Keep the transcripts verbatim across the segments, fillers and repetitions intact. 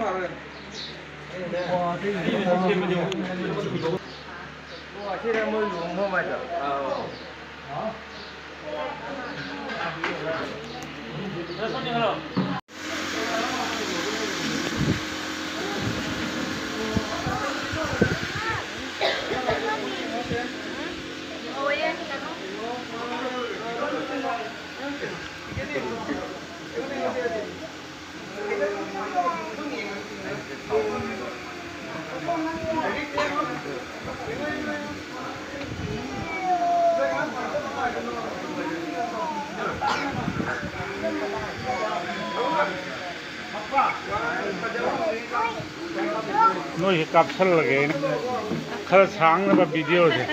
ꯑꯣ, ꯑꯁꯤꯔ ꯃꯣꯏ ꯂꯨꯍꯣꯡꯕ ꯃꯥꯏꯗꯣ? ꯅꯣꯏꯁꯦ ꯀꯥꯞꯁꯜꯂꯒꯦ ꯑꯩꯅ, ꯈꯔ ꯁꯥꯡꯅꯕ ꯚꯤꯗꯤꯑꯣꯁꯦ꯫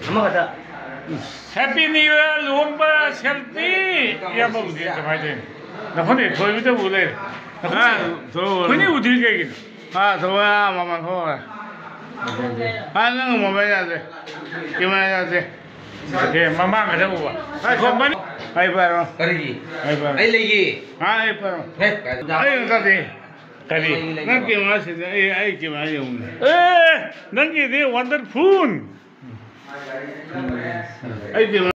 ꯑꯃꯈꯛꯇ꯫ Happy New Year, ꯂꯨꯍꯣꯡꯕ ꯁꯦꯜꯐꯤ꯫ ꯏꯌꯥꯝꯕꯕꯨꯗꯤ ꯀꯃꯥꯏꯅ ꯇꯧꯔꯤꯅꯣ? ꯅꯈꯣꯏꯅ ꯊꯣꯏꯕꯗ ꯎ ꯂꯩꯔꯦ꯫ ꯑꯥ, ꯊꯣꯏꯕ ꯎꯔꯦ꯫ ꯑꯩꯈꯣꯏꯅ ꯎꯗ꯭ꯔꯤ ꯀꯩꯒꯤꯅꯣ? ꯑꯥ, ꯊꯣꯏꯕ, ꯑꯥ, ꯃꯃꯥꯟ ꯊꯣꯛꯑꯦ꯫ ꯑꯥ, ꯅꯪ ꯃꯣꯕꯥꯏꯜ ꯌꯥꯗ꯭ꯔꯦ꯫ ꯀꯦꯃꯦꯔꯥ ꯌꯥꯗ꯭ꯔꯦ꯫ ꯑꯦ, ꯃꯃꯥꯡ ꯈꯛꯇ ꯎꯕ꯫ ꯍꯥꯏ, ꯀꯣꯝꯄꯅꯤ꯫ ꯑꯩ ꯄꯥꯏꯔꯣ꯫ ꯀꯔꯤꯒꯤ? ꯑꯩ ꯄꯥꯏꯔꯣ꯫ ꯑꯩ ꯂꯩꯌꯦ꯫ ꯑꯥ, ꯑꯩ ꯄꯥꯏꯔꯣ꯫ ꯍꯦ, ꯀꯥꯏꯗ? ꯑꯩ ꯅꯠꯇꯦ꯫ ꯀꯔꯤ? ꯅꯪ ꯀꯦꯃꯦꯔꯥ ꯁꯤꯗ ꯑꯩ, ꯑꯩ ꯀꯦꯃꯦꯔꯥ ꯌꯦꯡꯉꯨꯅꯦ꯫ ꯑꯦ, ꯅꯪꯒꯤꯗꯤ wonderful꯫ ꯑꯩ ꯀꯦꯃꯦꯔꯥ